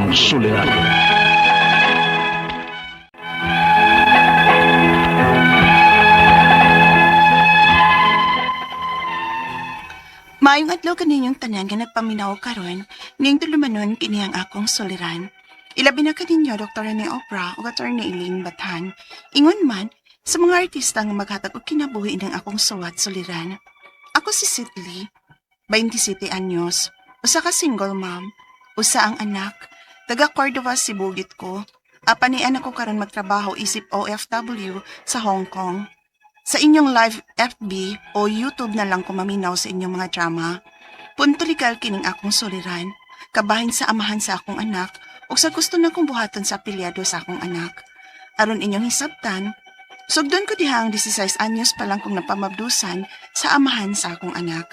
Akong Suliran. Maayong adlaw kaninyong tanan nga nagpaminaw karon, ning tulumanon kini ang akong suliran. Ilabi na kaninyo Dr. Rene Opra ug Attorney Eileen Bathan. Ingon man sa mga artista nga maghatag og kinabuhi ng akong suwat suliran. Ako si Sidley, 27 anyos, usa ka single mom, usa ang anak, taga Cordova, Sibugit ko. Apan ni anak ko karon magtrabaho isip OFW sa Hong Kong. Sa inyong live FB o YouTube na lang ko maminaw sa inyong mga drama. Punto legal kining akong suliran, kabahin sa amahan sa akong anak o sa gusto na kong buhaton sa apelyado sa akong anak. Aron inyong hisabtan, sugdon ko diha ang 16 anyos pa lang kong napamabdusan sa amahan sa akong anak.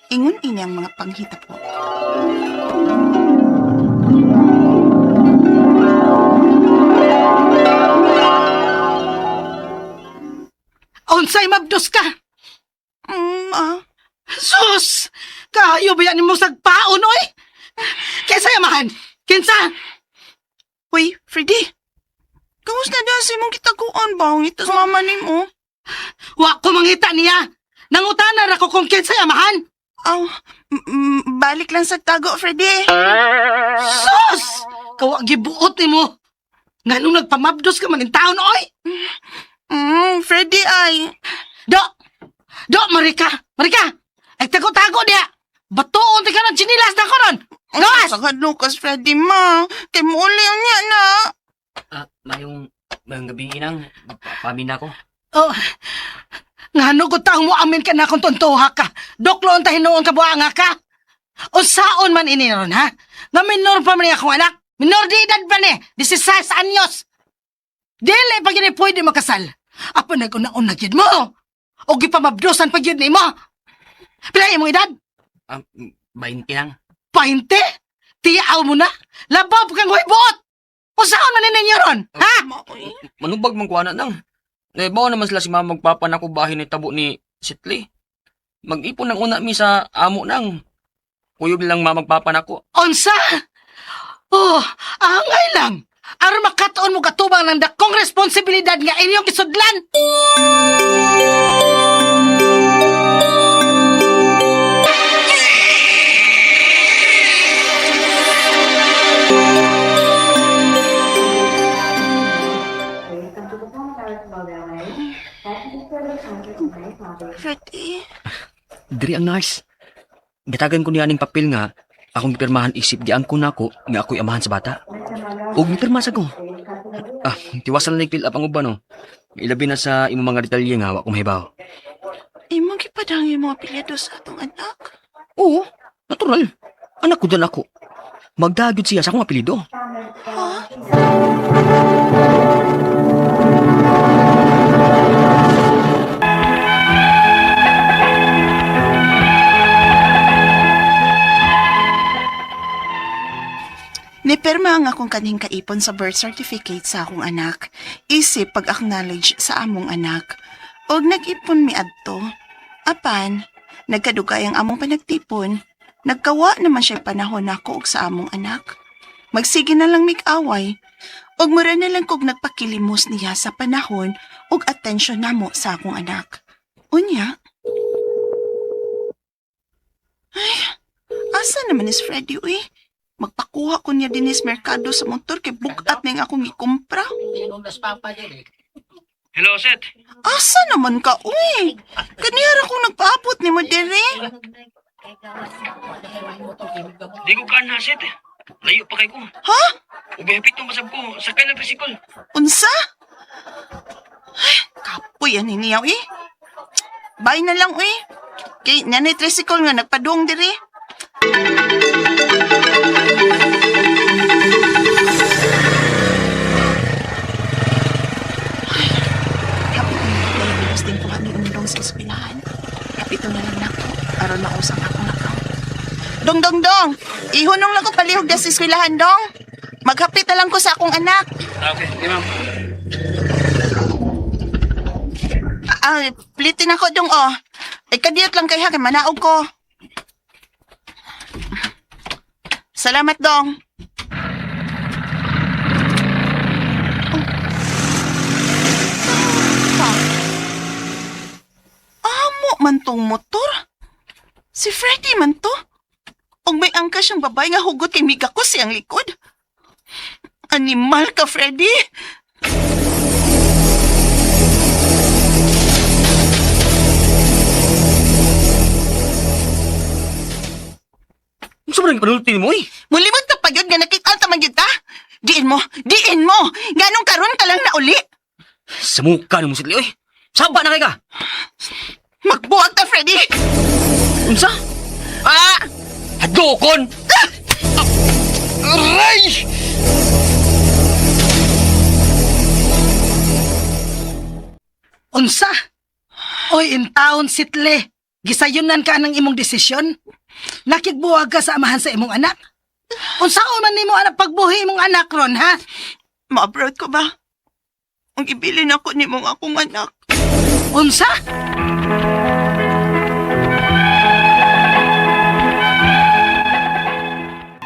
Ingon ini ang mga panghitabo. Unsay mabdos ka? Ah, Sus! Kayo ba yan mo sagpaon, oy? Kinsa yamahan? Kinsa? Uy, Freddy! Kamusta na sa imong kitaguan ba? Ang itas mama nimo. Wa ko mangita niya. Nangutana ra ko kung kinsa yamahan. Aw, balik lang sa tago, Freddy. Sus! Kawa gibuot nimo. Nganong nagpamabdos ka man in taon, oy? Freddy ay. Do! Do, Marika! Marika! Ay tago-tago niya! Batuon ti ka ng chinilas na ko ron! Gawas! Sa Lucas, Freddy, ma. Kay muuli niya na. Ah, mayong, mayong gabi inang, pamin ako. Oh, ngano ko taong mo amin ka na kung tontuha ka. Doklo ang tahinuon ka buanga ka. Unsaon man ini ron, ha? Nga minor pa man ni akong anak. Minor di edad pa ni. 16 anyos. Dili pa gini pwede makasal. Apo nag-una-una gyud mo. O gipamabdosan pa gyud nimo. Pila imong edad? Ah, 20 lang. 20? Tiyaw mo na. Labaw pa kang buot. Unsaon man ini ninyo ron, ha? Ma, uy. Manubag man kuana nang. Eh, bawa naman sila si mama magpapa na ko bahin ni tabo ni Sitli. Mag-ipon ng una mi sa amo nang. Kuyog lang mama magpapa na ko. Unsa? Oh, angay lang. Aron makatuon mo katubang ng dakong responsibilidad nga inyong gisudlan. Freddy. Diri ang nurse. Gitagan ko niya ning papel nga akong gipirmahan isip giangko nako nga ako'y amahan sa bata. Ug mipirma sa ko. Ah, tiwasan lang fill up ang uban no. Ilabi na sa imong mga detalye nga wa ko mahibaw. Imong gipadang yung mga apelyido sa atong anak. Oo, natural. Anak ko dan ako. Magdagod siya sa akong apelyido. Ha? Nipirma ang akong kanhing kaipon sa birth certificate sa akong anak. Isip pag-acknowledge sa among anak. Og nag-ipon mi adto. Apan, nagkadugay ang among panagtipon. Nagkawa naman siya panahon nako og sa among anak. Magsige na lang mig-away. Og mura na lang kog nagpakilimos niya sa panahon ug atensyon namo sa akong anak. Unya. Ay, asa naman is Freddy uy? Magpakuha ko niya dinis merkado sa motor kay bukat na yung akong ikumpra. Hello, Seth. Asa naman ka, uy? Kaniyara kong nagpaabot ni mo diri. Di ko kaan ha, Seth. Layo pa kay ko. Ha? Ubihapit tong basab ko. Sakay ng tricycle. Unsa? Ay, kapoy ani niya, uy. Bye na lang, uy. Kay nanay tricycle nga nagpadung diri. Ay, hapit na lang kayo bilos din kuha ni Undong sa eskwelahan. Hapit na lang nako, aron mausang akong account. Dong, dong, dong! Ihunong lang ko palihog sa eskwelahan, dong! Maghapit na lang ko sa akong anak. Okay, di ma'am. Ah, plitin ako dong oh. Ay kadiyot lang kay ha kay manaog ko. Salamat dong. man tong motor? Si Freddy man to? Og may angka siyang babae nga hugot kay miga ko siyang likod. Animal ka, Freddy! Unsa man ang panulti nimo eh? Mulimot ka pa yun nga nakita ta man gyud ta? Diin mo! Diin mo! Ganong karon ka lang nauli? Sa muka nimo sitli oy. Saba na kay ka. Magbuwag ta, Freddy! Unsa? Ah! Hadlokon! Aray! Unsa? Oy, in town sitle. Gisayunan ka ng imong desisyon? Nakigbuwag ka sa amahan sa imong anak? Unsaon man nimo anak pagbuhi imong anak ron, ha? Ma-abroad ko ba? Ang ibilin ako ni mong akong anak. Unsa?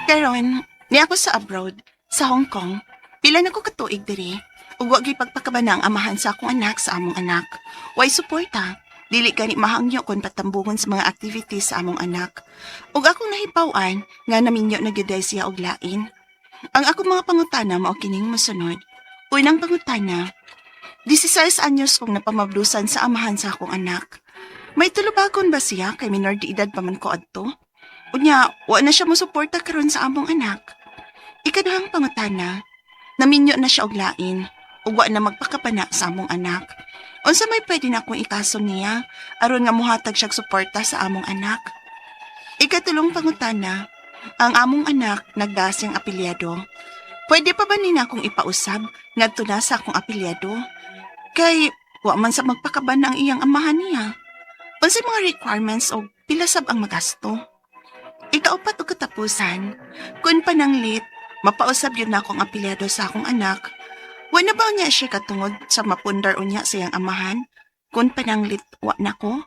Karon, niya ako sa abroad, sa Hong Kong. Pila na ko katuig diri. Ug wa gyud pagpakabana ang amahan sa akong anak sa among anak. Way suporta. Dili gani mahangyo kon patambungon sa mga activities sa among anak. Ug akong nahibaw-an nga naminyo na gyud day siya og lain. Ang akong mga pangutana mao kining mosunod. Unang pangutana, 16 anyos kong napamablusan sa amahan sa akong anak. May tulubagon ba siya kay minor de edad pa man ko adto? Unya, wa na siya mosuporta karon sa among anak. Ikaduhang pangutana, naminyo na siya og lain, ug wa na magpakapana sa among anak. Unsa may pwede na akong ikaso niya aron nga mohatag siya og suporta sa among anak? Ikatulong pangutana, ang among anak nagdasing apelyado. Pwede pa ba nina akong ipausab ngadto na sa akong apelyado? Kay wa man sa magpakaban ang iyang amahan niya. Unsay mga requirements o pila sab ang magasto? Ikaupat og katapusan, kun pananglit, mapausab yun na akong apelyado sa akong anak. Wa na ba niya siya katungod sa mapundar unya sa iyang amahan? Kun pananglit, wa na ko?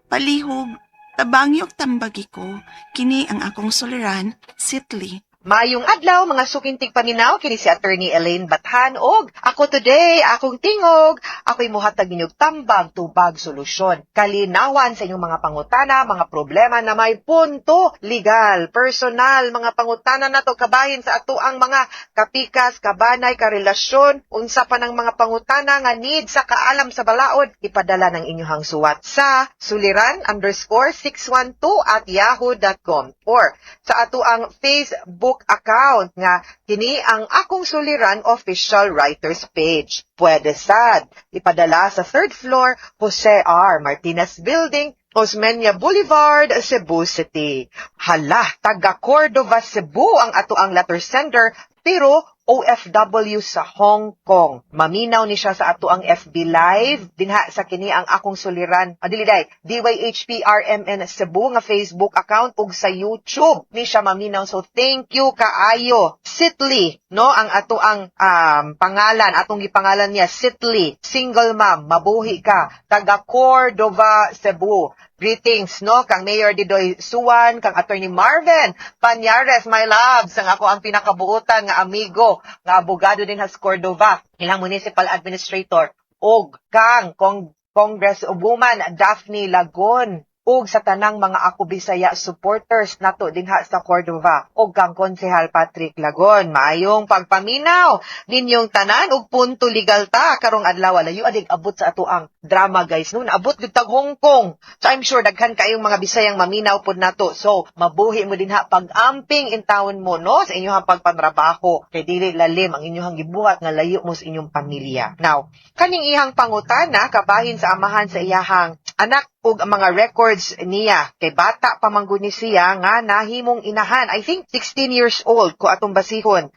Palihog, tabangi og tambagi ko, kini ang akong suliran, Sitli. Mayong adlaw mga sukintig paminaw kini si Attorney Elaine Bathan og ako today akong tingog ako'y muhatag ninyong tambag tubag solusyon kalinawan sa inyong mga pangutana, mga problema na may punto legal, personal, mga pangutana nato kabahin sa ato ang mga kapikas, kabanay, karelasyon, unsa pa ng mga pangutana nga need sa kaalam sa balaod, ipadala ng inyong suwat sa suliran_612@yahoo.com or sa ato ang Facebook account nga kini ang Akong Suliran Official Writers Page. Pwede sad ipadala sa third floor, Jose R. Martinez Building, Osmeña Boulevard, Cebu City. Hala, taga Cordova, Cebu ang ato ang letter sender, pero OFW sa Hong Kong. Maminaw ni siya sa ato ang FB Live dinha sa kini ang Akong Suliran. Dili day, DYHPRMN Cebu nga Facebook account ug sa YouTube ni siya maminaw. So thank you kaayo. Sitli, no, ang ato ang pangalan, atong gipangalan niya Sitli, single mom, mabuhi ka, taga Cordova, Cebu. Greetings, no, kang Mayor Didoy Suwan, kang Attorney Marvin Panyares, my loves, ang ako ang pinakabuutan nga amigo, nga abogado din has Cordova, ilang municipal administrator, og kang Congresswoman Daphne Lagon, ug sa tanang mga Ako Bisaya supporters nato dinha sa Cordova, ug kang Konsehal Patrick Lagon. Maayong pagpaminaw ninyong tanan ug punto legal ta karong adlaw. Layo adig abot sa ato ang drama, guys, no, naabot gyud tag Hong Kong. So I'm sure daghan kayong mga Bisayang maminaw pod nato. So mabuhi mo dinha pag-amping in town mo, no, sa inyong pagpantrabaho kay dili lalim ang inyong gibuhat nga layo mo sa inyong pamilya. Now, kaning iyang pangutana kabahin sa amahan sa iyahang anak ug ang mga records niya kay bata pa man gud ni siya nga nahimong inahan. I think 16 years old ko atong basihon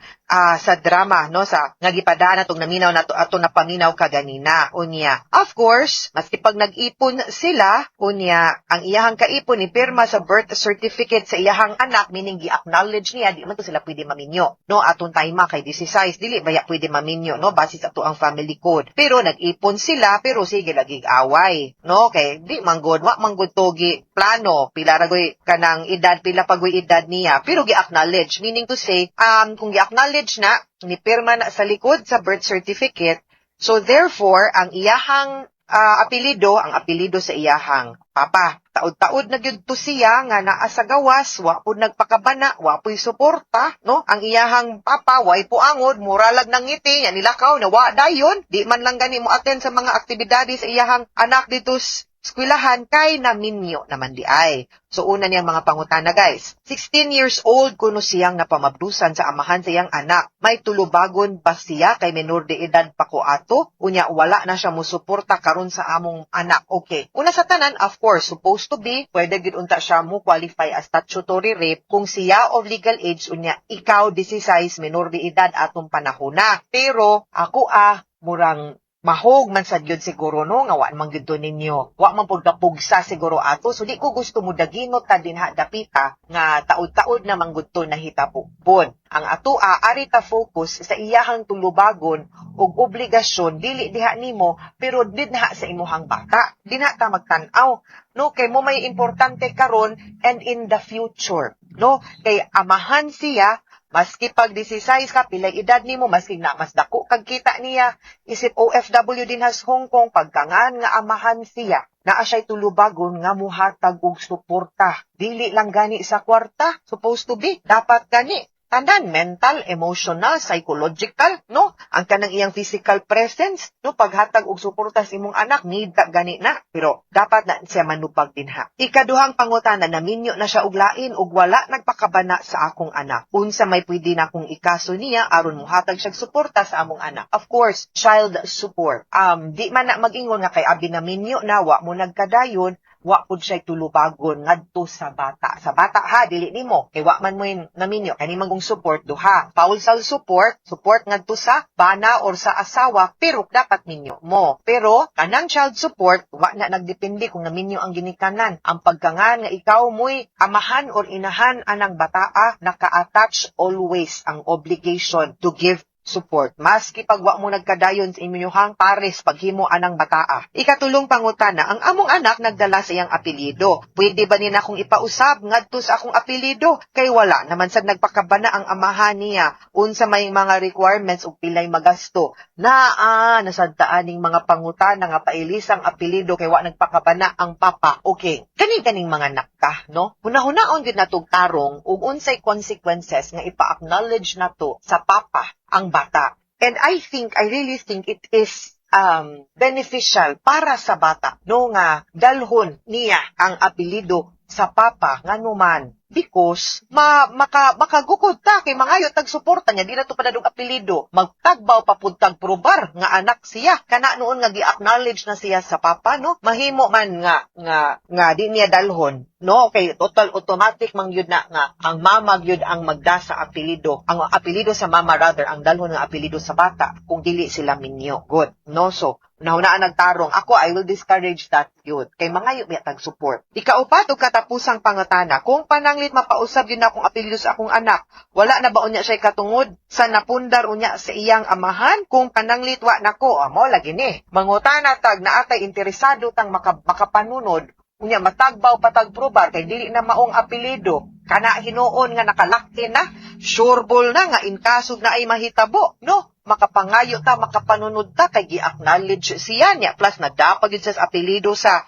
sa drama, no, sa nga gipadaan atong naminaw nato, atong napaminaw kaganina. Unya, of course, maski pag nag-ipon sila, unya ang iyahang kaipon ni pirma sa birth certificate sa iyahang anak, meaning gi-acknowledge niya, di man to sila pwede maminyo, no, atong time kay 16 dili baya pwede maminyo, no, base sa ato ang family code. Pero nag-ipon sila, pero sige lagi away, no, kay di man gud, wa man gud togi plano pila ra goy kanang edad, pila pa goy edad niya, pero gi-acknowledge, meaning to say, kung gi-acknowledge na ni pirma na sa likod sa birth certificate, so therefore ang iyahang Apelido, ang apelido sa iyahang papa. Taod-taod na gyud to siya nga naa sa gawas, wa pud nagpakabana, wa puy suporta, no? Ang iyahang papa way puangod, muralag nang ngiti, nya nilakaw na wa dayon, di man lang gani mo attend sa mga aktibidades sa iyahang anak dito sa eskwelahan kay naminyo naman di ay. So una niyang mga pangutana, guys. 16 years old kuno siyang napamabdusan sa amahan sa iyang anak. May tulubagon ba siya kay menor de edad pa ko ato? Unya wala na siya musuporta karon sa among anak. Okay. Una sa tanan, of course, supposed to be, pwede gid unta siya mo qualify as statutory rape kung siya of legal age, unya ikaw 16, menor de edad atong panahona. Pero ako murang mahog man sad yun siguro, no, nga wa man gyud to ninyo. Wa man pud kapugsa siguro ato. So di ko gusto mo daginot ta dinha dapita nga taod-taod na man gud to nahitabo pun. Ang ato ari ta focus sa iyahang tulubagon ug obligasyon dili diha nimo pero dinha sa imuhang bata. Dinha ta magtan-aw, no, kay mo may importante karon and in the future, no, kay amahan siya maski pag 16 ka, pilay edad nimo, maski na mas dako kag kita niya isip OFW din has Hong Kong, pagkangan nga amahan siya, naa siya'y tulubagon nga muhatag og suporta. Dili lang gani sa kwarta, supposed to be. Dapat gani tanan, mental, emotional, psychological, no? Ang kanang iyang physical presence, no? Paghatag og suporta sa imong anak, need ka gani na. Pero dapat na siya manubag dinha. Ikaduhang pangutana, naminyo na siya og lain ug wala nagpakabana sa akong anak. Unsa may pwede na akong ikaso niya aron muhatag siya suporta sa among anak? Of course, child support. Di man na mag-ingon nga kay abi naminyo na, wa mo nagkadayon, wa pud siya tulubagon ngadto sa bata. Sa bata ha, dili nimo. Kay wa man mo yung naminyo. Kani man kung support duha. Spousal support, support ngadto sa bana or sa asawa, pero dapat ninyo mo. Pero kanang child support, wa na nagdepende kung naminyo ang ginikanan. Ang pagkangan nga ikaw mo'y amahan or inahan anang bataa, naka-attach always ang obligation to give support. Maski pag wa mo nagkadayon sa inyuhang pares paghimo anang bataa. Ikatulong pangutana, ang among anak nagdala sa iyang apelyido. Pwede ba nina akong ipausab ngadto sa akong apelyido? Kay wala naman sad nagpakabana ang amahan niya. Unsa may mga requirements ug pilay magasto? Naa nasadtaan ning mga pangutana nga pailisang apelyido kay wa nagpakabana ang papa. Okay. Kani kaning mga nakka, no? Hunahunaon gid natog tarong ug unsay consequences nga ipa-acknowledge nato sa papa ang bata. And I really think it is beneficial para sa bata, no, nga dalhon niya ang apelyido sa papa, nganuman because ma maka makagukod ta kay mangayo tag suporta niya, di na to padadong apelyido, magtagbaw pa pud tag probar nga anak siya kana noon nga gi-acknowledge na siya sa papa, no? Mahimo man nga di niya dalhon, no, kay total automatic man gyud na nga ang mama gyud ang magda sa apelyido, ang apelyido sa mama rather ang dalhon ng apelyido sa bata kung dili sila minyo good, no? So nahunaan nagtarong ako, I will discourage that yun. Kay mangayo biya tag support. Ikaupat ug katapusang pangutana, kung pananglit mapausab yun akong apelyido sa akong anak, wala na ba unya siya katungod sa napundar unya sa iyang amahan? Kung pananglit wa nako, amo lagi ni. Mangutana tag naatay interesado tang makapanunod, unya matagbaw patag probar kay dili na maong apelyido. Kana hinuon nga nakalaki na, sureball na nga in kaso na ay mahitabo, no? Makapangayo ta, makapanunod ta kay gi-acknowledge siya niya plus nadapag yun sa apelyido sa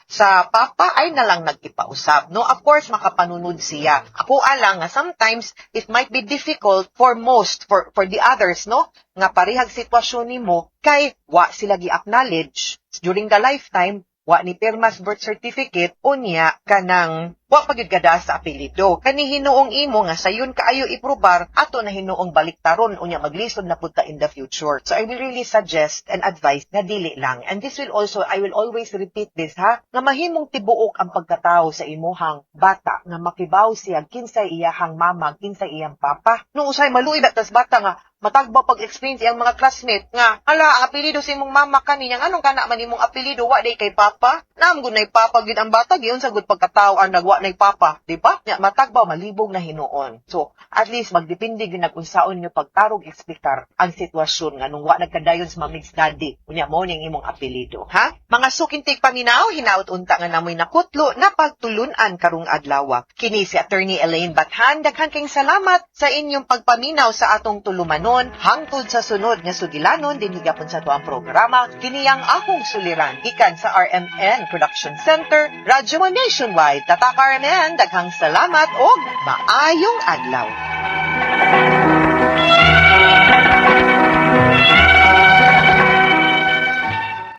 papa ay nalang nag-ipausab, no? Of course makapanunod siya. Ako alang nga sometimes it might be difficult for most for the others, no, nga parehag sitwasyon nimo kay wa sila gi-acknowledge during the lifetime, wa ni pirmas birth certificate, unya kanang wa pa gyud kada sa apelyido. Kani hinuong imo nga sayon kaayo iprobar, ato na hinuong baliktaron, unya maglisod na pud ta in the future. So I will really suggest and advise nga dili lang. And this will also, I will always repeat this ha, nga mahimong tibuok ang pagkatao sa imuhang bata nga makibaw siya kinsay iyahang mama, kinsay iyang papa. Nung usay maluoy ba tas bata nga matagbaw pag-explain sa iyang mga classmate nga, "Ala, ang apelyido sa imong mama kani, anong kana man imong apelyido, wa day kay papa?" Naam gud nay papa gid ang bata, giyon sa gud pagkatao ang nagwa. wa nay papa, di ba? Nya matag ba malibog na hinuon. So, at least magdepende gyud nag-unsaon nyo pagtarog eksplikar ang sitwasyon nga nung wa nagkadayon sa mamig's daddy. Unya mo ning imong apelyido, ha? Mga suking tigpaminaw, hinaut unta nga namoy nakutlo na pagtulunan karong adlaw. Kini si Attorney Elaine Bathan, daghan kayong salamat sa inyong pagpaminaw sa atong tulumanon hangtod sa sunod nga sugilanon dinhi gapon sa atuang programa kini ang Akong Suliran gikan sa RMN Production Center, Radyo Mo Nationwide. Tatak RMN, daghang salamat og maayong adlaw.